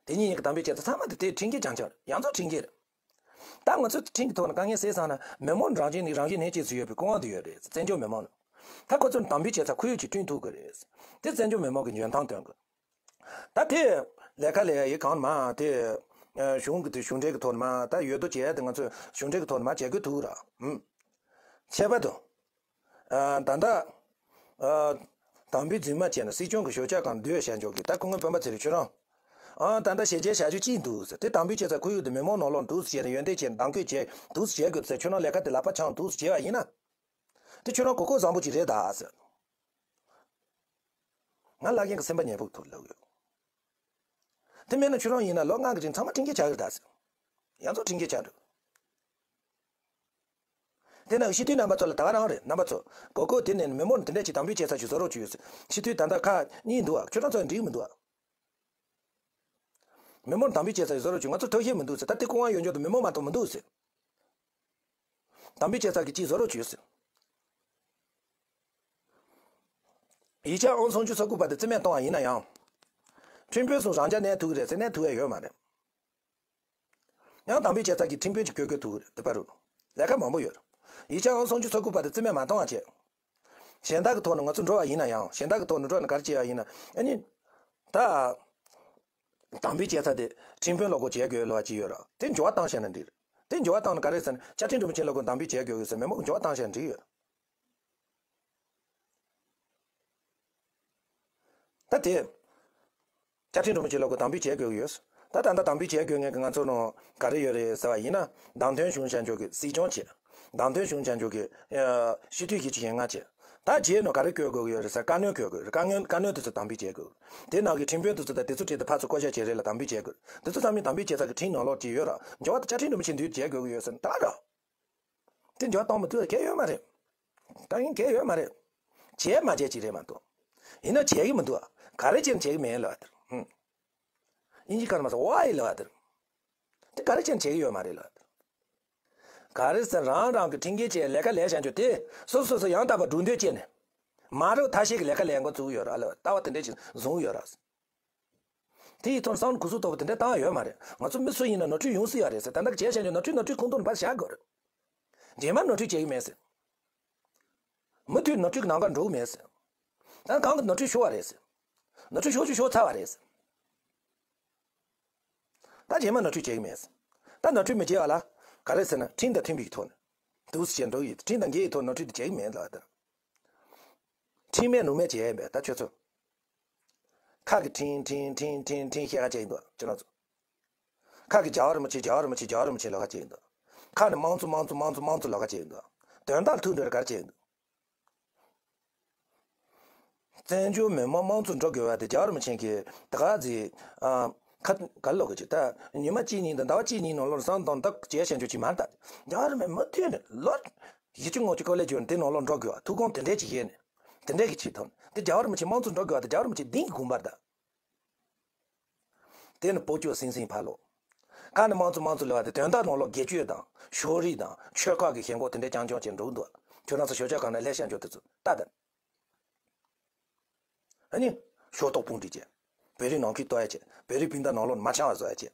དེ་གཉིས་ཀྱི་དམ་འབུལ་བྱས་ཚེ་ཚང་མ་དེ་དེ་ཁྲིམས་འགལ་རྐྱང་རྐྱང་རེད། ཡང་རྫོགས་ཁྲིམས་འགལ་རེད། ད་ང་ཚོས་ཁྲིམས་ཀྱི་ཐོག་ནས་དཀའ་ངལ་སེལ་ཚར་ན་མི་མང་རང་བཞིན་ནས་རང་བཞིན་ལྷན་སྐྱེས་སུ་ཡོད་པའི་སྐུ་དབང་དེ་ཡོད་རེད། བཙན་བྱོལ་མི་མང་ལ། ད་ཁོ་ཚོར་དམ་འབུལ་བྱས་ཚར་ཁོར་ཡུག་ཅིག་བསྐྲུན་ཐུབ་དགོས་རེད། དེ་བཙན་བྱོལ་མི་མང་གི་འཇོན་ཐང་སྟོན་དགོས། ད་དེ་ལས་ཀ་ལས་ཡི་གང་མ་དེ་གཞུང་གི་དེ་གཞུང་འབྲེལ་གྱི་ཐོག་ནས་མ་ད་ཡོད་དོ་བྱས་དེ་ང་ཚོས་གཞུང་འབྲེལ་གྱི་ཐོག་ནས་མ་བྱེད་དགོས་ཐུག་ར། ཨུམ། ཁྱད་པར་དུ། ཨ་ད་ལྟ། ཨ་དམ་འབུལ་རྫུན་མ་བྱས་ན་སྲིད་སྐྱོང་གི་ཞབས་ཕྱོགས་སྒང་སྡོད་བཞག་འཇོག་གི་ད་སྐུ་ངོ་སྤེན་པ་ཚེ་རིང་ཁྱོད་རང་། ཨ་ད་ལྟ་ཞལ་མཇལ་བྱ་རྒྱུ་གཅིག་འདུག་ཟེར། དེ་དམ་འབུལ་བྱས་ཚར་ཁོར་ཡུག་དེ་མི་མང་ནང་ལོགས་འདུག་ཟེར་བྱས་ནས་ཡོན་ཏན་བྱས་ནས་གདམ་བསྐོས་བྱས་འདུག་ཟེར་བྱེད་དགོས་ཟེར། ཁྱོད་རང་ལས་ཀ་དེ་ལག་པ་འཆང་འདུག་ཟེར་བྱས་པ་ཡིན་ན། དེ་ཁྱོད་རང་གོ་སྐབས་བཟང་པོ་ཅིག་རེད་ད་ཟེར། ང་བླ་རྒན་གྱི་སེམས་པ་ཉེ་པོ་ཐུག་ལབ་ཡོད། དེ་མིན་ན་ཁྱོད་རང་ཡིན་ན་ལོ་ལྔ་གི་རིང་ཚང་མ་ཁྲིམས་འགལ་ཆགས་ཀྱི་རེད་ད་ཟེར། ཡང་རྫོགས་ཁྲིམས་འགལ་ཆགས་འགྲོ། དེ་ན་སྤྱི་འཐུས་རྣམ་པ་ཚོ་ལ་ད་ག་རང་རེད། རྣམ་པ་ཚོ་གོ་གོ་དེ་ནས་མི་མང་དེ་འདྲ་ཅིག་དམ་འབུལ་བྱེད་ས་ཞིག་བཟོ་རོགས་བྱོས་ཟེར། སྤྱི་འཐུས་ད་ལྟ་ཁག་གཉིས་འདུག་ཨ། ཁྱོད་རང་ཚོ་འགྲིག་མི་འདུག་ཨ། མི་མང་དམ་འབུལ་བྱེད་ས་ཞིག་བཟོ་རོགས་བྱོས། ང་ཚོ་ཐབས་ཤེས་མི་འདུག་ཟེར། ད་དེ་ཁོ་དབང་ཡོད་འཇོག་ཏུ་མི་མང་མ་གཏོགས་མི་འདུག་ཟེར། དམ་འབུལ་བྱེད་ས་གི་ཅིག་བཟོ་རོགས་བྱོས་ཟེར། ཡིག་ཆ་ཨང་སུམ་ཅུ་སོ་དགུ་པ་དེ་རྩིས་མེད་གཏོང་བ་ཡིན་ན་ཡང་། ཁྲིམས་དཔོན་གསུམ་རང་འཇགས་གནས་ཐུབ་ཀྱི་རེད་ཟེར། གནས་ཐུབ་ཡ་ཡོད་མ་རེད། ཡང་དམ་འབུལ་བྱེད་ས་ཀྱི་ཁྲིམས་དཔོན་གྱི་བསྐོ་དགོས་ཐུག་རེད། དེ་པ་རུ་ལས་ཀ་མང་པོ་ཡོད་རེད། ཡིག་ཆ་ཨང་སུམ་ཅུ་སོ་དགུ་པ་དེ་རྩིས་མེད་མ་གཏོང་བ་བྱས། གཞན་དག་གི་ཐོག་ནས་ང་ཚོ་འགྲོ་བ་ཡིན་ན་ཡང་། གཞན་དག་གི་ཐོག་ནས་འགྲོ་ནས་ག་རེ་བྱས་པ་ཡིན་ན། ཨ་ནི། ད། དམ་འབུལ་བྱེད་ས་དེ་ཁྲིམས་དཔོན་ལོག་པོ་བྱེད་དགོས་ལོ་བ་ཅིག་ཡོད་རེད། དེ་འགྱུར་བ་བཏང་བྱས་ན་འགྲིག་རེད། དེ་འགྱུར་བ་བཏང་ནས་ག་རེ་ཟེར་ན། བཅའ་ཁྲིམས་སྒྲོམ་ཆེན་ལོག་པོ་དམ་འབུལ་བྱེད་དགོས་ཟེར། མི་མང་གི་འགྱུར་བ་བཏང་བྱས་ན་འགྲིག་ཡོད། ད་དེ། བཅའ་ཁྲིམས་སྒྲོམ་གྱི་ལོ་གོ་དམ་འབུལ་བྱེད་དགོས་ཀྱི་ཡོད། ད་ད་ལྟ་དམ་འབུལ་བྱེད་དགོས་ངེས་ཀྱི་ང་ཚོ་ནང་ག་རེ་ཡོད་རེད་ཟེར་བ་ཡིན་ན། བདམས་ཐོན་བྱུང་བྱས་འཇོག་གི་སྲིད་སྐྱོང་བྱས། བདམས་ཐོན་བྱུང་བྱས་འཇོག་གི་ཨ་སྤྱི་འཐུས་ཀྱི་ཆེད་ལྔ་བྱས། ད་རྗེས་ནང་ག་རེ་བསྐོ་དགོས་ཀྱི་ཡོད་རེད་ཟེར། བཀའ་བློན་བསྐོ་དགོས་རེད། བཀའ་བློན་བཀའ་བློན་དེ་ཚོ་དམ་འབུལ་བྱེད་དགོས། དེ་ནང་གི་ཁྲིམས་དཔོན་དེ་ཚོ་དང་དེ་ཚོ་གྲས་དེ་ཕར་ཚུར་བསྐོ་བཞག་བྱེད་རེས་ལ་དམ་འབུལ་བྱེད་དགོས། དེ་ཚོ་ཚང་མས་དམ་འབུལ་བྱེད་ས་གི་ཁྲིམས་ནང་ལོགས་ཀྱི་ཡོད་ར། འགྱུར་བ་དེ་བཅའ་ཁྲིམས་སྒྲོམ་ཆེན་དུས་བྱེད་དགོས་ཀྱི་ཡོད་ཟེར་ད་ར། དེ་འཇོག་གཏོང་མི་ཐུབ་གལ་ཡོད་མ་རེད། ད་ཡིན་གལ་ཡོད་མ་རེད། བྱས་མ་བྱས་ཅིག་རེད་མ་གཏོགས། ཡིན་ན་བྱས་གི་མི་འདུག་ཨ། ག་རེ་བྱས་ནས་བྱས་གི་མེད་ལབ་དེར། ཧུམ། དབྱིན་ཇི་སྐད་ནང་མ་སོང་ཝའི་ལབ་དེར། དེ་ག་རེ་བྱས་ནས་བྱས་གི་ཡོད་མ་རེད་ལབ་དེར། ག་རེ་ཟེར། རང་རང་གི་ཁྲིམས་འགལ་བྱས་ལས་ཀ་ལས་བྱ་འཇོག་དེ་སོ་སོ་སོ་ཡང་དག་པ་སྒྲུབ་འདོད་བྱས་ནས། མ་རུ་ཐ་ཤལ་གི་ལས་ཀ་ལས་འགོ་བཙུགས་ཡོད་ར་ལབ། ལྟ་བ་དེ་འདྲས་ཅིག་བཟུང་ཡོད་ར། དེ་ཡི་ཐོག་བསམ་བློ་གུ་སུ་ཐོག་པ་དེ་འདྲ་བཏང་ཡོད་མ་རེད། ང་ཚོ་མི་སུ་ཡིན་ན་ནོར་འཁྲུལ་ཡོང་སྲིད་ཡ་རེད་ཟེར། ད་ལྟ་བྱས་བཞག་ནས་ནོར་འཁྲུལ་ནོར་འཁྲུལ་ཁོང་ཚོ་ནས་ཕར་བཞག་དགོས་རེད། རྗེས་མ་ནོར་འཁྲུལ་བྱེད་ཀྱི་མེད་ཟེར། མུ་མཐུད་ནོར་འཁྲུལ་གྱི་ནང་ག་འགྲོ་གི་མེད་ཟེར། ད་གང་གི་ནོར་འཁྲུལ་ཤོར་བ་རེད་ཟེར། ནོར་འཁྲུལ་ཤོར་ཆུ་ཤོར་ཚར་བ་རེད་ཟེར། ད་རྗེས་མ་ནོར་འཁྲུལ་བྱེད་ཀྱི་མེད་ཟེར། ད་ནོར་འཁྲུལ་མི་བྱེད་པ་ལ་ག་རེ་ཟེར་ན། ཁྲིམས་དང་མཐུན་པའི་ཐོག་ནས་འདུག་སེ་བྱས་འགྲོ་གི་ཡོད། ཁྲིམས་དང་འགལ་བའི་ཐོག་ནོར་འཁྲུལ་དེ་བྱེད་ཀྱི་མེད་ལབ་ད། ཁྲིམས་མེད་ལུགས་མེད་བྱས་ཡིན་པས་ད་ཁྱོད་ཚོ། ཁ་གི་ཁྲིམས་ཁྲིམས་ཁྲིམས་ཁྲིམས་ཁྲིམས་བཤད་ཁ་བྱས་ཡིན་འདུག་ཁྱོད་རང་ཚོ། ཁ་གི་རྒྱལ་བ་རིན་པོ་ཆེ་རྒྱལ་བ་རིན་པོ་ཆེ་རྒྱལ་བ་རིན་པོ་ཆེ་ལབ་ཁ་བྱས་ཡིན་འདུག་ཁ་ནས་དམངས་གཙོ་དམངས་གཙོ་དམངས་གཙོ་དམངས་གཙོ་ལབ་ཁ་བྱས་ཡིན་འདུག་དོན་དག་ཐུག་འགྲོ་རེ་ག་རེ་བྱས་ཡིན་འདུག་བཙན་བྱོལ་མི་མང་དམངས་གཙོ་འགྲོ་དགོས་པ་དེ་རྒྱལ་བ་རིན་པོ་ཆེ་གིས་ད་ག་ཟེ། ཨ། ཁ་ག་ལོག་གི་ཅིག་ད་ཉི་མ་གཅིག་གཉིས་དང་ཟླ་བ་གཅིག་གཉིས་ནང་ལོགས་བསམ་བཏང་ད་བྱས་བྱས་འཇོག་ཅིག་མ་རེད་ད། རྒྱལ་བ་རིན་པོ་ཆེ་མུ་མཐུད་ནས་ལོ་བཞི་བཅུ་ལྔ་བཅུ་སྐོར་ལས་བརྒྱུད་ནས་དེ་ནང་ལོགས་འགྲོ་དགོས་པ་ཐུགས་དགོངས་དེ་འདྲས་ཅིག་བཞེས་ནས། དེ་འདྲས་ཀྱི་ཆེད་དུ་དེ་རྒྱལ་བ་རིན་པོ་ཆེ་དམངས་གཙོ་འགྲོ་དགོས་པ་དེ་རྒྱལ་བ་རིན་པོ་ཆེ་གདིང་གི་དགོངས་པ་རེད་ད། དེ་ནི་སྤོ་སྐྱོ་སིང་སིང་ཕ་ལོ། ཁ་ནས་དམངས་གཙོ་དམངས་གཙོ་ལབ་པ་དེ་དོན་དག་ནང་ལོགས་སྒེར་གཅོད་དང་ཤོག་རིགས་དང་ཆོལ་ཁ་གི་ཞེན་ཁོག་དེ་འདྲས་རྐྱང་རྐྱང་བྱས་འགྲོ་གི་འདུག་ཁྱོད་རང་ཚོ་ཞོགས་ཇ་ཁང་ནས་ལྷས་ཤ་འཇོག་དེ་ཚོ་ལྟ་དང་། ཨ་ནི། ཤོག་ཐོག་དཔུང་སྒྲིག་བྱས། བོད་རིགས་ནང་ཁུལ་གཏོར་ཡ་བྱས། བོད་རིགས་སྤུན་ཟླ་ནང་ལོགས་ནས་མ་འཆམ་པ་བཟོ་ཡ་བྱས།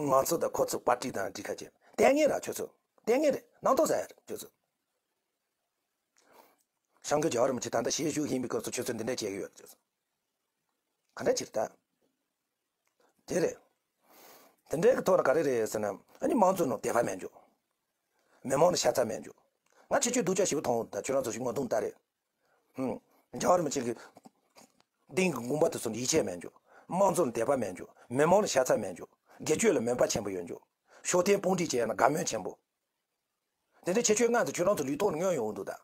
ང་ཚོ་དང་ཁོ་ཚོ་པར་ཊི་དང་འགྲིག་ཁ་བྱས། ལྟས་ངན་ར་ཁྱོད་ཚོ། ལྟས་ངན་རེད། སྣང་དོགས་ཟ་ཡ་རེད་ཁྱོད་ཚོ། སྐྱབས་མགོན་རྒྱལ་བ་རིན་པོ་ཆེ་ད་ལྟ་ཞལ་བཞུགས་ཡིན་པའི་སྐབས་སུ་ཁྱོད་ཚོས་འདི་འདྲ་བྱེད་ཀྱི་ཡོད་རེད་ཁྱོད་ཚོ། ག་འདྲ་བྱེད་ད། དེ་རེད། དེ་འདྲའི་གི་ཐོག་ལ་ག་རེ་རེད་ཟེར་ན། ཨ་ནི་དམངས་གཙོ་ནང་དད་པ་མེད་འཇོག་མི་མང་ནང་ཤ་ཚ་མེད་འཇོག་ང་ཆེ་ཆེ་སྡུག་ཅག་ཞེ་པོ་མཐོང་ད་ཁྱོད་རང་ཚོ་ཞིག་ངོ་གདོང་ལྟ་རེད། ཧུམ། རྒྱལ་བ་རིན་པོ་ཆེ་གི་གདིང་གི་དགོངས་པ་དེ་ཚོ་ལ་ཡིད་ཆེས་མེད་འཇོག་དམངས་གཙོ་ལ་དད་པ་མེད་འཇོག་མི་མང་ལ་ཤ་ཚ་མེད་འཇོག་སྒེར་གཅོད་ལ་མོས་པ་ཆེན་པོ་ཡོད་འཇོག་ཤོག་ཐེངས་དཔུང་སྒྲིག་བྱས་ན་དགའ་མོས་ཆེན་པོ། དེ་འདྲའི་ཁྱད་ཆོས་ལྔ་དེ་ཁྱོད་རང་ཚོ་ལུས་ཐོག་ནས་མངོན་ཡོང་གི་འདུག་ད།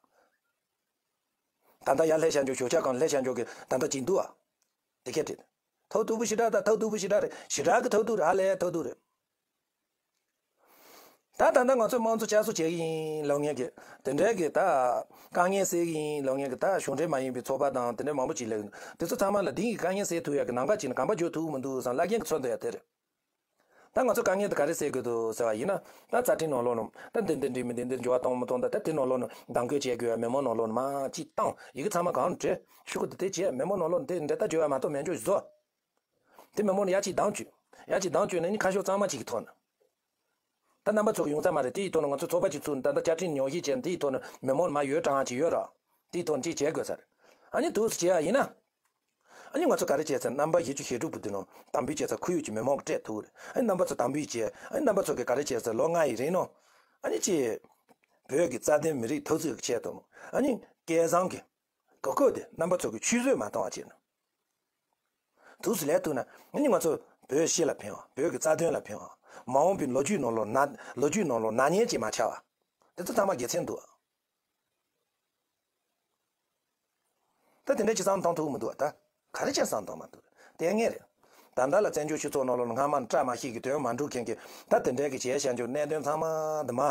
ད་ལྟ་ཡར་ལྷས་ཤ་འཇོག་ཞོགས་ཇ་ཁང་ལྷས་ཤ་འཇོག་གི་ད་ལྟ་ཅིག་འདུག་ཨ། དེ་སྐད་དྲིས། ཐབས་སྡུག་པོ་ཞེ་དྲག་ད་ཐབས་སྡུག་པོ་ཞེ་དྲག་རེད། ཞེ་དྲག་གི་ཐབས་སྡུག་རེད། ཧ་ལས་ཐབས་སྡུག་རེད། ད་ད་ལྟ་ང་ཚོས་དམངས་གཙོ་བསྐྱར་གསོ་བྱེད་ཀྱི་ཡིན་ལབ་མཁན་གྱི་དེ་འདྲའི་གི་ད་དཀའ་ངལ་སེལ་གྱི་ཡིན་ལབ་མཁན་གྱི་ད་གཞུང་འབྲེལ་མ་ཡིན་པའི་ཚོགས་པ་དང་དེ་འདྲའི་མང་པོ་ཅིག་སླེབས་ཡོད། དེ་ཚོ་ཚང་མ་ལ་དེང་གི་དཀའ་ངལ་སེལ་ཐུབ་ཡག་གི་ལམ་ཁ་ཅིག་ནས་གོམ་པ་འཇུག་ཐུབ་ཀྱི་མི་འདུག་བསམ་བློ་སྐྱེ་མཁན་གྱི་ཚོར་འདུག་ཡ་དེ་རེད། ད་ང་ཚོ་དཀའ་ངལ་དེ་ག་རེ་སེལ་དགོས་འདུག་ཟེར་བ་ཡིན་ན། ད་རྩ་ཁྲིམས་ནང་ལོགས་ནང་ད་འདི་འདི་འདི་མི་འདི་འདི་འགྱུར་བ་གཏོང་མི་གཏོང་ད་ད་དེ་ནང་ལོགས་ནང་གདམ་འཁོད་བྱེད་དགོས་ཡ་མི་མང་ནང་ལོགས་ནང་མ་ཅིག་བཏང་ཡི་གེ་ཚང་མ་གང་བྲིས་ཤོག་གུ་དེ་དེ་བྱས་མི་མང་ནང་ལོགས་ནང་དེ་འདྲ་ད་འགྱུར་བ་མ་གཏོང་མེད་འཇོག་བཟོ། དེ་མི་མང་ནང་ཡ་གཅིག་གདམ་བཅུག་ཡ་གཅིག་གདམ་བཅུག་ནས་ནི་ཁ་ཕྱོགས་གཙང་མ་ཅིག་གི་ཐོག་ནས། ད་རྣམ་པ་ཚོ་གི་ཡོང་ས་མ་རེད། དེའི་ཐོག་ནས་ང་ཚོ་ཚོགས་པ་ཅིག་བཙུགས་ནས་ད་ལྟ་བཅའ་ཁྲིམས་ཉམས་ཞིབ་བྱས་ནས་དེའི་ཐོག་ནས་མི་མང་ནང་མ་ཡོད་གྲངས་ཅིག་ཡོད་ར། དེའི་ཐོག་ནས་ཅིག་བྱེད་དགོས་ས་རེད། ཨ་ནི་འདུག་སེ་བྱེད་ཡ་ཡིན་ན། ཨ་ནི་ང་ཚོ་ག་རེ་བྱས་ཚར། རྣམ་པ་བཞི་བཅུ་ཞེ་དྲུག་པོ་འདི་ནང་དམ་འབུལ་བྱས་ཚར། ཁོར་ཡུག་ཅིག་མི་མང་གིས་སྤྲད་ཐུབ་རེད། ཨ་ནི་རྣམ་པ་ཚོ་དམ་འབུལ་བྱས། ཨ་ནི་རྣམ་པ་ཚོ་གིས་ག་རེ་བྱས་ཚར། ལོ་ལྔ་ཡི་རིང་ནང་ཨ་ནི་ཅིག་བོད་ཀྱི་རྩ་དོན་མི་རིགས་འཐབ་རྩོད་ཀྱི་ཆེད་དུ་ཨ་ནི་སྐལ་བཟང་གི་གོ་སྐབས་དེ་རྣམ་པ་ཚོ་གིས་ཆུད་ཟོས་མ་གཏོང་བ་བྱས་ན། འདུག་སེ་ལས་ཐུབ་ན་ཨ་ནི་ང་ཚོ་བོད་སྤྱི་ལ་ཕན་པ། བོད་ཀྱི་རྩ་དོན་ལ་ཕན་པ། མ་འོངས་པའི་ལོ་རྒྱུས་ནང་ལོགས་ན་ལོ་རྒྱུས་ནང་ལོགས་ནག་ཉེས་ཅིག་མ་ཆགས་པ། དེ་ཚོ་ཚང་མ་དགེ་མཚན་འདུག་ད་དེ་འདྲ་ཅིག་བསམ་བཏང་ཐུབ་མི་འདུག་བ། ད་ག་རེ་བྱས་བསམ་བཏང་མ་ཐུབ། ལྟས་ངན་རེད། ད་ལྟ་ལ་བཙན་བྱོལ་སྤྱི་ཚོགས་ནང་ལོགས་ལ་སྔ་མ་ནས་བཀྲ་མ་ཤིས་ཀྱི་དོན་མ་འགྲུབ་མཁན་གྱི་ད་དེ་འདྲའི་གི་བྱས་བཞག་འཇོག་གནད་དོན་ཚང་མ་འདི་མ།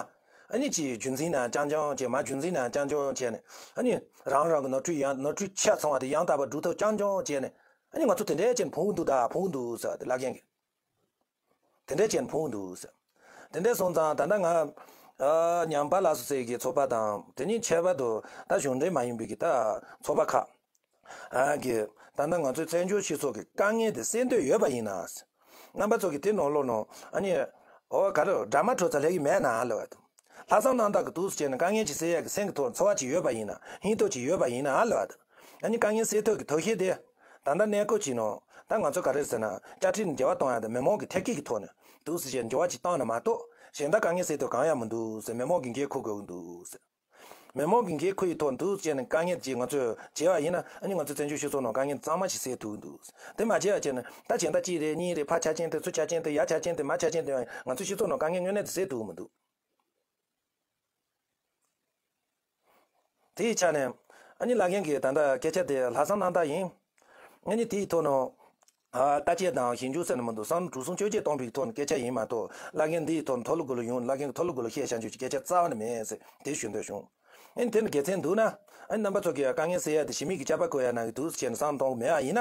ཨ་ནི་ཅིག་རྒྱུན་འཛིན་ན་རྐྱང་རྐྱང་བྱས། མ་རྒྱུན་འཛིན་ན་རྐྱང་རྐྱང་བྱས་ནས། ཨ་ནི་རང་རང་གི་ནོར་འཁྲུལ་ཡང་ནོར་འཁྲུལ་ཆ་ཚང་བ་དེ་ཡང་དག་པར་སྒྲུབ་ཐབས་རྐྱང་རྐྱང་བྱས་ནས། ཨ་ནི་ང་ཚོ་དེ་འདྲའི་ཅན་ཕུང་འདུག་ད་ཕུང་འདུག་ཟེར་བ་དེ་བླ་རྒན་གྱིས། དེ་འདྲའི་ཅན་ཕུང་འདུག་ཟེར། དེ་འདྲའི་སོང་ཙང་ད་ལྟ་ང་ཨ་ཉམས་པ་ལ་སོགས་ཟེར་གྱི་ཚོགས་པ་དང་། དེ་ཉིད་ཁྱད་པར་དུ་ད་གཞུང་འབྲེལ་མ་ཡིན་པའི་གི་ད་ཚོགས་པ་ཁག་ཨ་གི། ད་ལྟ་ང་ཚོའི་བཙན་བྱོལ་སྤྱི་ཚོགས་ཀྱི་དཀའ་ངལ་དེ་སེལ་འདོད་ཡོད་པ་ཡིན་ན། རྣམ་པ་ཚོ་གི་དེ་ནང་ལོགས་ནང་ཨ་ནི། ཨོ་ག་རེ་འདྲ་མ་འཕྲོད་ཚ་ལྷད་ཀྱི་མེད་ན་ལབ་པ་དང་། ལྷག་བསམ་རྣམ་དག་གི་འདུག་སེ་བྱས་ནས་དཀའ་ངལ་ཅིག་སེལ་ཡག་གི་སེམས་ཀྱི་ཐོག་འཚོ་བ་ཅིག་ཡོད་པ་ཡིན་ན། སྙིང་སྟོབས་ཅིག་ཡོད་པ་ཡིན་ན་ལབ་པ་དང་། ཨ་ནི་དཀའ་ངལ་སེལ་ཐབས་ཀྱི་ཐབས་ཤེས་དེ། ད་ལྟ་གནས་སྐབས་ཀྱི་ནང་ད་ང་ཚོ་ག་རེ་ཟེར་ན། བཅའ་ཁྲིམས་ནས་འགྱུར་བ་གཏོང་ཡག་དང་མི་མང་གི་ཐད་ཀའི་གི་ཐོག་ནས་འདུག་སེ་བྱས་འགྱུར་བ་ཅིག་བཏང་ན་མ་གཏོགས་གཞན་དག་དཀའ་ངལ་སེལ་ཐབས་གང་ཡང་མི་འདུག་ཟེར། མི་མང་གི་འགན་འཁུར་དགོས་ཀྱི་འདུག་ཟེར། མི་མང་གི་འགན་འཁུར་ཡི་ཐོག་འདུག་བྱས་ནས་དཀའ་ངལ་ཅིག་ང་ཚོས་བྱས་པ་ཡིན་ན། ཨ་ནི་ང་ཚོ་བཙན་བྱོལ་སྤྱི་ཚོགས་ནང་དཀའ་ངལ་གཙང་མ་ཞིག་སེལ་ཐུབ་ཀྱི་འདུག་དེ་མ་བྱས་པ་བྱས་ན་ད་གཞན་དག་གཅིག་རེ་གཉིས་རེ་ཕར་ཆ་རྐྱེན་དེ་ཚུར་ཆ་རྐྱེན་དེ་ཡར་ཆ་རྐྱེན་དེ་མར་ཆ་རྐྱེན་དེ་ཡང་ང་ཚོ་སྤྱི་ཚོགས་ནང་དཀའ་ངལ་དངོས་གནས་དེ་སེལ་ཐུབ་ཀྱི་མི་འདུག་དེའི་ཆ་ནས་ཨ་ནི་བླ་རྒན་གྱིས་ད་ལྟ་སྐད་ཆ་དེ་ལྷག་བསམ་རྣམ་དག་ཡིན། ཨ་ནི་དེའི་ཐོག་ནས་ཨ་བརྟག་དཔྱད་དང་ཞིབ་འཇུག་ཟེར་ནས་མི་འདུག་བསམ་བློ་གྲོས་གསུམ་བཅོ་བརྒྱད་གཏོང་བའི་ཐོག་ནས་སྐད་ཆ་ཡིན་མ་གཏོགས། བླ་རྒན་འདིའི་ཐོག་ནས་མཐོ་སློབ་སྒོ་ལ་ཡོང་། བླ་རྒན་གྱི་མཐོ་སློབ་སྒོ་ལ་བཤད་བྱ་འཇུག་གི་སྐད་ཆ་རྩ་བ་ནས་མེད་ཟེར་དེ་ཞུ་འདོད་བྱུང་། ཨ་ནི་དེ་ནི་དགེ་མཚན་འདུག་ན། ཨ་ནི་རྣམ་པ་ཚོ་གིས་དཀའ་ངལ་སེལ་ཡ་དེ་ཞི་མི་གི་བཅའ་བ་བཀོད་ཡ་ནང་གི་འདུག་སེ་བྱས་ནས་བསམ་བློ་གཏོང་གི་མེད་པ་ཡིན་ན།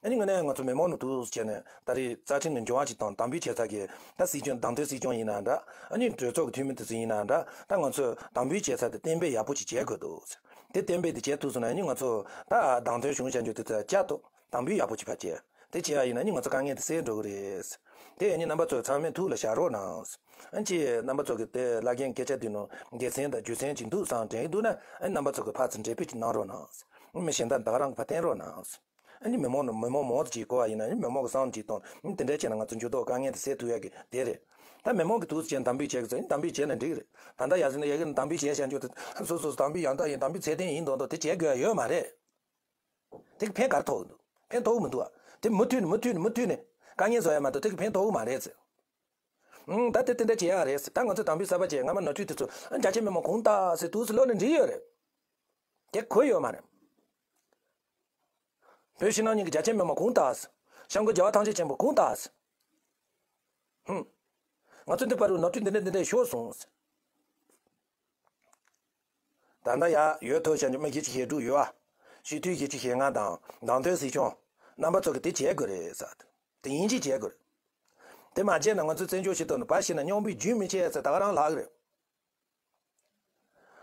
ཨ་ནི་དངོས་གནས་ང་ཚོ་མི་མང་ནང་འདུག་སེ་བྱས་ནས་ད་རེས་རྩ་ཁྲིམས་ནས་འགྱུར་བ་ཅིག་བཏང་། དམ་འབུལ་བྱེད་ས་གི་ད་སྲིད་སྐྱོང་། གདམ་དོན་སྲིད་སྐྱོང་ཡིན་ན་འདྲ། ཨ་ནི་གྲོས་ཚོགས་ཀྱི་འཐུས་མི་དེ་ཚོ་ཡིན་ན་འདྲ། ད་ང་ཚོས་དམ་འབུལ་བྱེད་ས་དེ་གཏན་འབེབས་ཡག་པོ་ཅིག་བྱེད་དགོས་འདུག་དེ་གཏན་འབེབས་དེ་བྱེད་ཐུབ་སོང་ན། ཨ་ནི་ང་ཚོ་ད་གདམ་དོན་བྱུང་བྱ་འཇུག་དེ་ཚོ་བསྐྱར་དུ་དམ་འབུལ་ཡག་པོ་ཅིག་ཕར་བྱས། དེ་བྱས་པ་ཡིན་ན་ཨ་ནི་ང་ཚོ་དཀའ་ངལ་དེ་སེལ་འགྲོ་གི་རེད། དེ་ཨ་ནི་རྣམ་པ་ཚོ་ཚང་མས་ཐུགས་ལ་བཞག་རོགས་གནང་། ཨ་ནི་ཅིག་རྣམ་པ་ཚོ་གི་དེ་བླ་རྒན་སྐད་ཆ་དེ་ནང་དགེ་མཚན་དང་རྒྱུ་མཚན་ཅིག་འདུག་བསམ་དྲན་གྱི་འདུག་ན། ཨ་ནི་རྣམ་པ་ཚོ་གི་ཕར་ཚུར་འབྲེལ་སྤེལ་ཅིག་གནང་རོགས་གནང་། མི་གཞན་དག་ད་ག་རང་གི་ཕར་བསྟན་རོགས་གནང་། ཨ་ནི་མི་མང་ནང་མི་མང་མང་ཙམ་ཅིག་གོ་བ་ཡིན་ན། ཨ་ནི་མི་མང་གི་བསམ་བློ་ཅིག་གཏོང་། ཨ་ནི་དེ་འདྲ་བྱས་ན་ང་ཚོ་འགྱུར་ལྡོག་དཀའ་ངལ་དེ་སེལ་ཐུབ་ཡག་གི་དེ་རེད། ད་མི་མང་གིས་འདུག་སེ་བྱས་ནས་དམ་འབུལ་བྱེད་དགོས་ཟེར་ན་དམ་འབུལ་བྱས་ན་འགྲིག་གི་རེད། ད་ལྟ་ཡ་ཟེར་ན་ཡ་གི་དམ་འབུལ་བྱས་བྱ་འཇུག་དེ་སོ་སོ་དམ་འབུལ་ཡང་དག་ཡིན། དམ་འབུལ་ཚད་ལྡན་ཡིན་མདོག་མདོག་དེ་བྱེད་དགོས་ཡ་ཡོད་མ་རེད། དེ་གི་ཕན་ག་རེ་ཐོགས་འདུག་ཕན་ཐོགས་མི་འདུག་ཨ། དེ་མུ་མཐུད་ནས་མུ་མཐུད་ནས་མུ་མཐུད་ནས་དཀའ་ངལ་བཟོ་ཡ་མ་གཏོགས་དེ་གི་ཕན་ཐོགས་མ་རེད་ཟེར། ཨང་། ད་དེ་དེ་འདྲ་བྱེད་ཡག་རེད་ཟེར། ད་ང་ཚོ་དམ་འབུལ་གསར་པ་བྱས། སྔ་མ་ནོར་འཁྲུལ་དེ་ཚོ་རྒྱ་ཆེ་མི་མང་གང་ལྟར་ཟེར་འདུག་སེ་ལབ་ན་འགྲིག་ཡོད་རེད། དེ་གོ་ཡོད་མ་རེད། བོད་ཕྱི་ནང་གཉིས་ཀྱི་རྒྱ་ཆེ་མི་མང་གང་ལྟར་ཟེར། སྐྱབས་མགོན་རྒྱལ་བ་ཐམས་ཅད་མཁྱེན་པ་གང་ལྟར་ཟེར། ཧུམ། ང་ཚོ་འདི་བར་དུ་ནོར་འཁྲུལ་འདི་འདྲ་འདི་འདྲ་ཤོར་སོང་ཟེར། ད་ལྟ་ཡ་ཡོད་ཐུབ་བྱ་འཇུག་མི་བཞི་བཅུ་ཞེ་དྲུག་ཡོད་ཨ། སྤྱི་འཐུས་བཞི་བཅུ་ཞེ་ལྔ་དང་བདམས་ཐོན་སྲིད་སྐྱོང་། རྣམ་པ་ཚོ་གིས་དེ་བྱེད་དགོས་རེད་ཟེར། དེ་ཡིན་གཅིག་བྱེད་དགོས་རེད། དེ་མ་བྱས་ན་ང་ཚོ་བཙན་བྱོལ་སྤྱི་ཚོགས་ནང་ཕར་ཕྱིན་ན་སྙིང་པོ་རྒྱུན་མི་ཆད་ཟེར་ད་ག་རང་ལྷག་གི་རེད།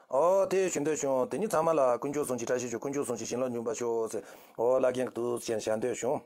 ཨོ་དེ་ཞུ་འདོད་བྱུང་། དེ་ཉིད་ཚང་མ་ལ་དཀོན་མཆོག་གསུམ་གྱི་བཀྲ་ཤིས་ཤོག་དཀོན་མཆོག་གསུམ་གྱི་བྱིན་རླབས་འཇུག་པར་ཤོག་ཟེར། ཨོ་བླ་རྒན་གྱིས་འདུག་སེ་བྱས་ནས་བཞག་འདོད་བྱུང་།